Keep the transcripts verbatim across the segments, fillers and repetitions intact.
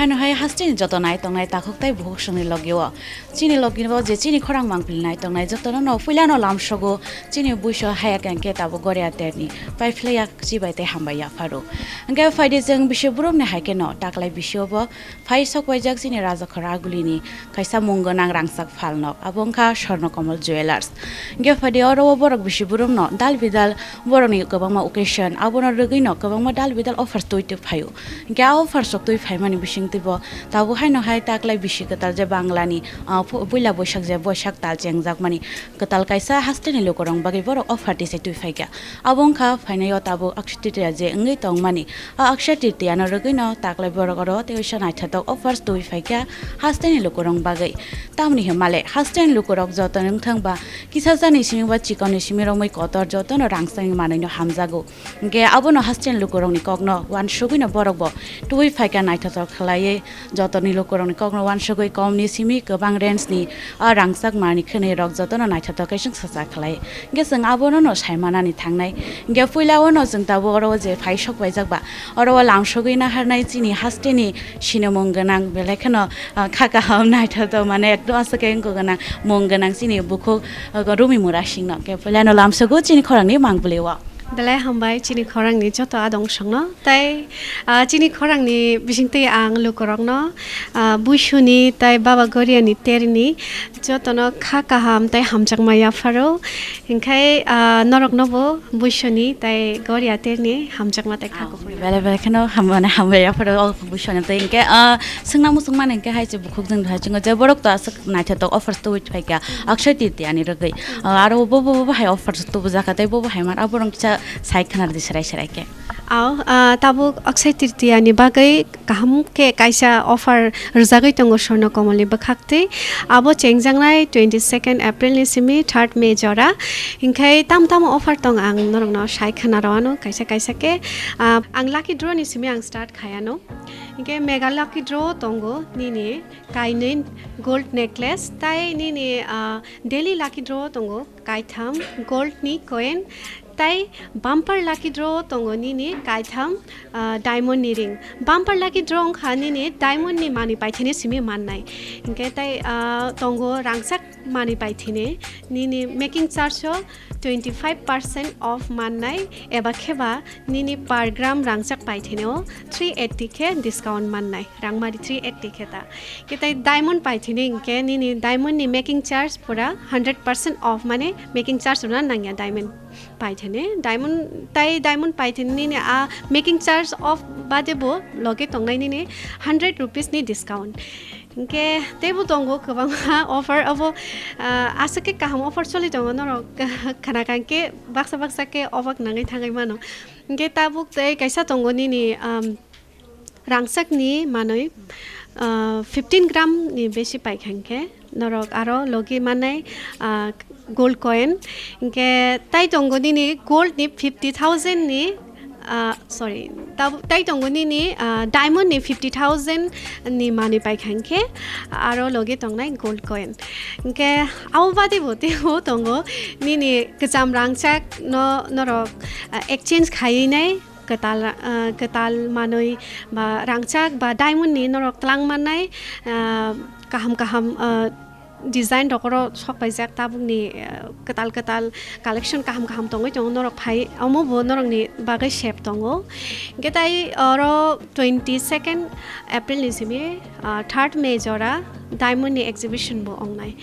Ano hai hasteni joto nai tongnai takhuk tei bukhuk songni logio. Chini logio je chini khorang mangpili nai tongnai jotono no puilano lamsogo chini buiso haya kangke tabuk goria terni pai phlaiya chibai tei hambai yapharo. Hingke phaidi chwng bisi borokni hai khe no taklai bisiobo phai sok waijak chini raja khorang agulini kaisa mung gwnang rangchak phalnok, abo wngkha Swarna Kamal Jewellers. Hingke phaidi oro o borok bisi borokno dal bidal borokni kwbangma occasion, abono rwgwino kwbangma dal bidal offers twi twi phaio. Hingke a offers rok twi phaimani bisingtwibo tabuk haino hai taklai bisi kwtal je Banglani, ah, pu-, puila Boisak je Boisak tal chengjakmani kwtal kaisa hasteni lukurok bagwi borok offer tisai twi phaikha. Abo wngkha phainai o tabuk Akshaya Tritiya je wngwi tongmani. A Akshaya Tritiya no rwgwino taklai borok oro tei waisa naithotok offers twi phaikha hasteni lukurok bagwi. Tamoni hwnmale hasteni lukurok joto wngthang ba kisa jani simi ba chikon ni simi romwi kotor jotono rangchakni manwino hamjago. Hingke abono hasteni lukurokni kokno uansugwino borokbo twi phaikha naithotok khlaiwi. Jotoni lukurokni kokno uansugwi komni simi kwbang range ni o rangchak manwi khwnwi rok jotono naithotok khe chwng sacha khlai. Hingke chwng abono no saimanani thangnai. Hingke puila o no chwng tabuk oro o je phai sok paijak ba, oro o lamsogwi naharnai chini hasteni sinimung gwnang belai kheno, ah, kha kaham naithotok mane ekdom aswk khe wngkha gwnang mung gwnang chini bukhuk, ah, Rumi Murasingno. Hingke puila no lamsogo chini khorangni mangpili o. Belai hambai chini khorangni joto adong songno. Tai, ah, chini khorangni bisingtwi ang lukurokno, ah, buisuni tai Baba Goriani terni jotono kha kaham tai hamjakma yapharo. Hinkhe, ah, noroknobo buisuni tai Goria terni hamjakma tai kha kuphur. Belai belai kheno ham-, mane hambai yapharo o buisuni tei hinkhe, ah, swngna muchungmani hinkhe hai se bukhuk jwng hai chwngo je borok to aswk naithotok offers to wait phaikha. Akshay Titiyani rwgwi, ah, aro bo, bo, bo hai offers to bujaka tei bo, bo hai mar aborok kisa sai khwna rwdi serai serai khe. Aw, ah, tabuk Akshay Tritiyani bagwi kaham khe kaisa offer rwjagwi tongo Swarna Kamalni bwkhaktwi. Abo chengjaknai twenty second April ni simi third May jora. Hinkhe tam tamo offer tong ang norokno sai khwna rw anw kaisa kaisa khe. Ah, ang lucky draw ni simi ang start khai anw. Hinkhe mega lucky draw tongo nini kainwi gold necklace tai nini, ah, daily lucky draw tongo kaitham gold ni coin. Tai bumper lucky draw tongo nini kaitham, ah, diamond ni ring. Bumper lucky draw wngkha nini diamond ni manwi paithini simi mannai. Hinkhe tai, ah, tongo rangchak manwi paithini nini making charge o twenty five percent off mannai eba kheba nini per gram rangchak paithini o three eighty khe discount mannai, rangmari three eighty khe ta. Khe tai diamond paithini hinkhe nini diamond ni making charge pura hundred percent off, mane making charge rwna nangya diamond paithini. Diamond tai diamond paithini nini a making charge off bade bo loge tongnai nini hundred rupees ni discount. Hinkhe teibo tongo kwbangma offer abo, ah, aswk khe kaham offer choli tongo norok khna kha hinkhe baksa baksa khe obak nangwi thangwi mano. Hinkhe tabuk tei kaisa tongo nini, um, rangchakni manwi, ah, fifteen gram ni besi paikha hinkhe norok aro logi mannai, ah, gold coin. Hinkhe tai tongo nini gold ni fifty thousand ni, ah, sorry, tab-, tai tongo nini, ah, diamond ni fifty thousand ni manwi paikha hinkhe aro logi tongnai gold coin. Hinkhe abo bade bo teibo tongo nini kwcham rangchak no norok, ah, exchange khaiwi nai. Kwtal, ah, kwtal manwi ba rangchak ba diamond ni norok twlang mannai, ah, kaham kaham, ah, design rok oro sok paijak tabukni, ah, kwtal kwtal collection kaham kaham tongwi tongo norok phai omo bo norokni bagwi sep tongo. Hinkhe tai oro twenty second April ni simi, ah, third May jora diamond ni exhibition bo wngnai.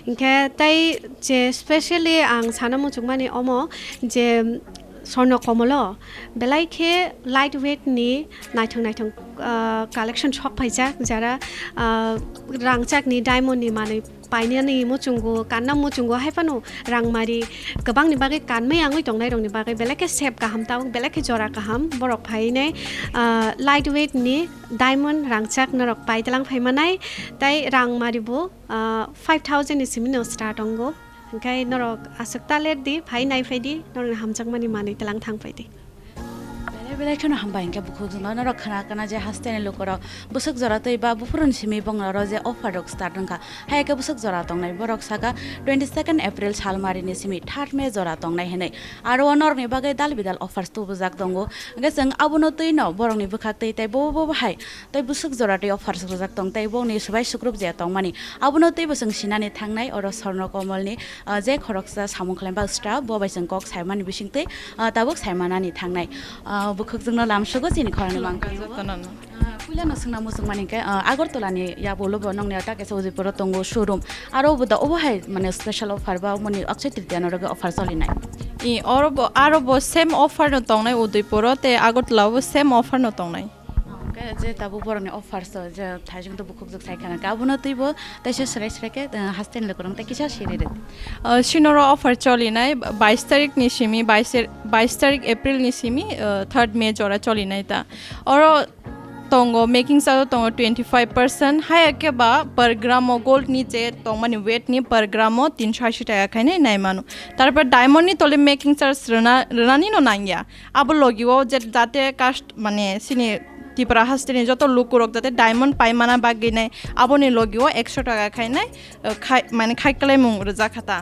Hinkhe tai je specially ang sana muchungmani omo je Swarna Kamal o belai khe light weight ni naithok naithok, ah, collection sok phaijak, jara, ah, rangchak ni diamond ni manwi painani muchungo, kanna muchungo, hai phano rangmari kwbangni bagwi kanmai wngwi tongnai rokni bagwi belai khe sep kaham, tabuk belai khe jora kaham borok phainai, ah, light weight ni diamond rangchak norok paitlang phaimanai, tai rangmari bo, ah, five thousand ni simi no start wngo. Hinkhe norok aswk ta ler di, phai nai phai di, norokni hamjakmani manwi twlang thang phai di. Belai kheno hambai hwnkhe bukhukjwkno norok khna kana je hasteni lukorok bwswk jora twi ba buphuruni simi bongorok je offer rok start wngkha. Hai khe bwswk jora tongnai borok saka twenty second April salmarini simi third May jora tongnai hinwi. Aro o norokni bagwi dal bidal offers tubujak tongo. Hwnkhe chwng abono twino borokni bwkhak twi tei bobo bobo hai tei bwswk jora twi offers rwjak tong tei bongni swbai swkrup je tongmani. Abono twibo chwng sinani thangnai oro Swarno Komolni, ah, je khoroksa samung khlaimba staff bo bai chwng kok saimani bisingtwi, ah, tabuk saimanani thangnai. Ah, bukhukjwkno lamsugo chini khorangni Khulumkha mangpili. Jotono no. Ah, puilano swngna muchungmani khe, ah, Agartala ni yabulo bo nongni ta kaisa Udaipur o tongo showroom. Aro bo da obo hai mane special offer ba moni Akshaya Tritiya no rwgwi offer cholinai. I oro bo, aro bo same offer no tongnai Udaipur o tei Agartala o bo same offer no tongnai. Hwnkhe je tabuk borokni offers o je thaijwng to bukhukjwk sai khana khe abono twibo teisa swrai swrai khe, eh, hasteni lukurok tei kisa siri rwdi. Uh, sinoro offer cholinai bais tarik ni simi, bais, bais tarik April ni simi, uh, third May jora cholinai ta. Oro tongo, making charge o tongo twenty five percent, haya khe ba per gram o gold ni je tongmani weight ni per gram o tinso ashi taka khainai nai mano. Tarpor diamond ni tole making charge rwna, rwnani no nangya. Abo logi o je jate cust-, mane sini Tripura hasteni joto lukurok jate diamond paimana bagwi nai aboni logi o ekso taka khainai, uh, khai, mane khai kwlaimung rwjak kha ta.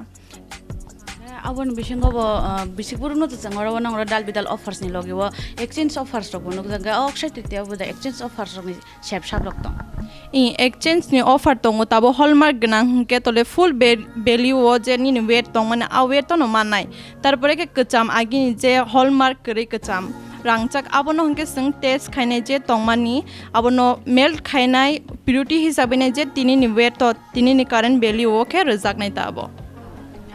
Aboni bisingo bo, uh, bisik burukno to chwng oro nang oro dal bidal offers ni logi o exchange offers rok bo nukjak kha. O Akshaya Tritiya bo da exchange offers rok ni sep sap rok tong. I exchange ni offer tongo tabo hallmark gwnang hwnkhe tole full be-, value o je nini weight tongmani a weight no mannai. Tarpore khe kwcham agini je hallmark kwrwi kwcham rangchak abono hwnkhe chwng test khainai je tongmani abono melt khainai purity hisabwi nai je tinini weight to tinini current value o khe rwjaknai ta abo.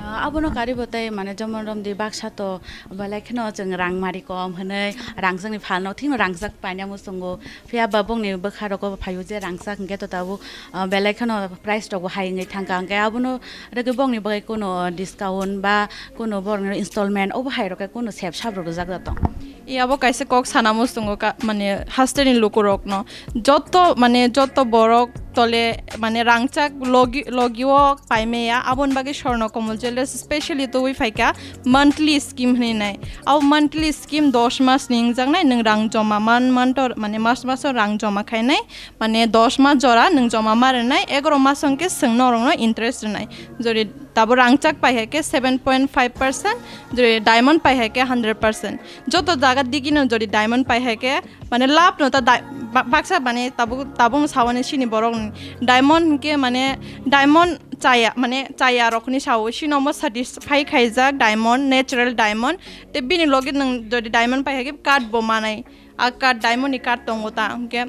Ah, abono karibo tei mane jemon romdi baksa to belai kheno chwng rang mari kom hwnwi rangchakni phalno thikno rangchak paina muchungo. Phiya ba bongni bwkha rogo phaio je rangchak hwnkhe to tabuk, ah, belai kheno price rogo hai wngwi thangkha, hwnkhe abono rwgwi bongni bagwi kuno discount ba kuno borokni installment obo hai rokhe kuno sep sap rok rwjak da tong. I abo kaisa kok sana muchungo ka, mane hasteni lukurokno joto, mane joto borok tole, mane rangchak logi, logi o paimaya, aboni bagwi Swarno Komol Jewellers specially tubui phaikha monthly scheme hinwi nai. Abo monthly scheme dos mas ni wngjaknai, nwng rang joma man, man tor, mane mas mas o rang joma khainai, mane dos mas jora nwng joma ma rwnai, egaroh mas hwnkhe chwng norokno interest rwnai. Jodi tabo rangchak pai hai khe seven point five percent, jodi diamond pai hai khe hundred percent. Joto jaga digino jodi diamond pai hai khe, mane lab no ta dai-, ba-, baksa mane tabuk, tabuk no sawani sini borok ni diamond hwnkhe mane diamond chaya, mane chaya rok ni sawo sino mo satisfy khaijak diamond, natural diamond. Te bini logi nwng jodi diamond pai hai khe card bo manai. A card, diamond ni card tongo ta, hwnkhe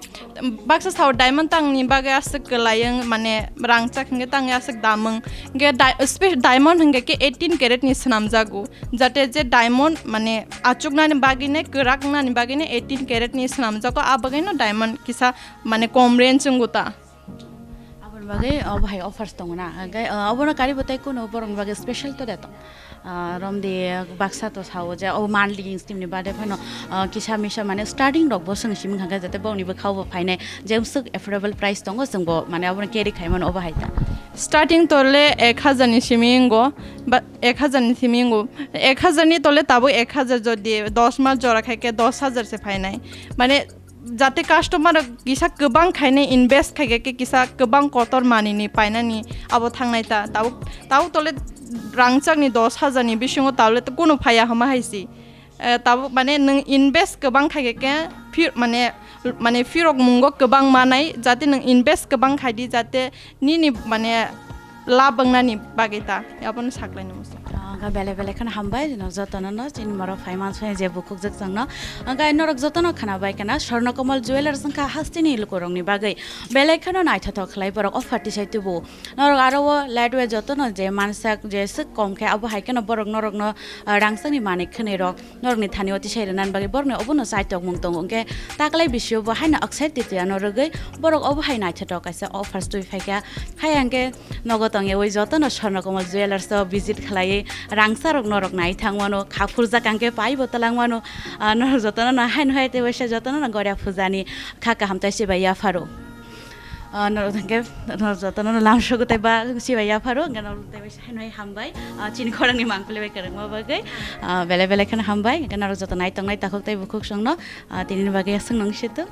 baksa sao diamond tangni bagwi aswk kwlayung, mane rangchak hwnkhe tangwi aswk damung. Hwnkhe di-, spe-, diamond hwnkhe khe eighteen carat ni swnamjago, jate je diamond mane achuknani bagwino, kwrak wngnani bagwino eighteen carat ni swnamjago, a bagwino diamond kisa mane kom range wngo ta. Aboni bagwi obo hai offers tongo na? Hwnkhe, uh, obono karibo tei kuno borokni bagwi special to de tong? Ah, romdi baksa to sao je, o monthly scheme ni bade phano, ah, kisa misa mane starting rok bo chwng simi kha khe jate bongni bwkhao bo phainai, je swk affordable price tongo, chwng bo mane abono carry khai mano, obo hai ta. Starting to le ek hazar ni simi wngo, ba ek hazar ni simi wngo. Ek hazar ni tole tabuk ek hazar jodi dos mas jora khai khe dos hazar se phainai. Mane jate customer rok kisa kwbang khainai invest khai khe kisa kwbang kotor manini painani abo thangnai ta. Tabuk, tabuk tole rangchakni dos hazar ni bisingo tole to kunu phaiya hama hai si. Eh, tabuk mane nwng invest kwbang khai khe, khe phir-, mane, mane phirok mungo kwbang manai, jate nwng invest kwbang khai di, jate nini mane lab wngnani bagwi ta, abono saklaini muchung. Ang belai belai kheno hambai, no jotono no chini moro phai mansai je bukhuk jwk chwngno. Ang norok jotono khna bai kana Swarno Komol Jewellers wngkha hasteni lukurokni bagwi belai kheno naithothok khlai borok offer tisai tubu. Norok aro o lightweight jotono je mansak je swk kom khe abo hai kheno borok norokno, ah, rangchakni manik khwnwi rok. Norokni thani o tisai rwnani bagwi borokni obono chaitok mung tongo, hwnkhe taklai bisio bo haino Akshaya Tritiya no rwgwi borok obo hai naithotok kaisa offers twi phaikha. Hai hwnkhe nogo tongyawi jotono Swarno Komol Jewellers o visit khlaiwi rangchak rok norok nai thangmano, kha phurjak hwnkhe paibo twlangmano, ah, norok jotono no haino hai tei waisa jotono no Goria puja ni kha kaham tei chibai yapharo. Ah, norok hwnkhe norok jotono lamsogo tei ba sibai yapharo, hwnkhe norok tei bai haino hai hambai. Ah, chini khorangni mangpili bai kwrwngma bagwi, ah, belai belai kheno hambai. Hwnkhe norok joto naitongnai takhuk tei bukhuk songno, ah, tinini bagwi aswk nung situ.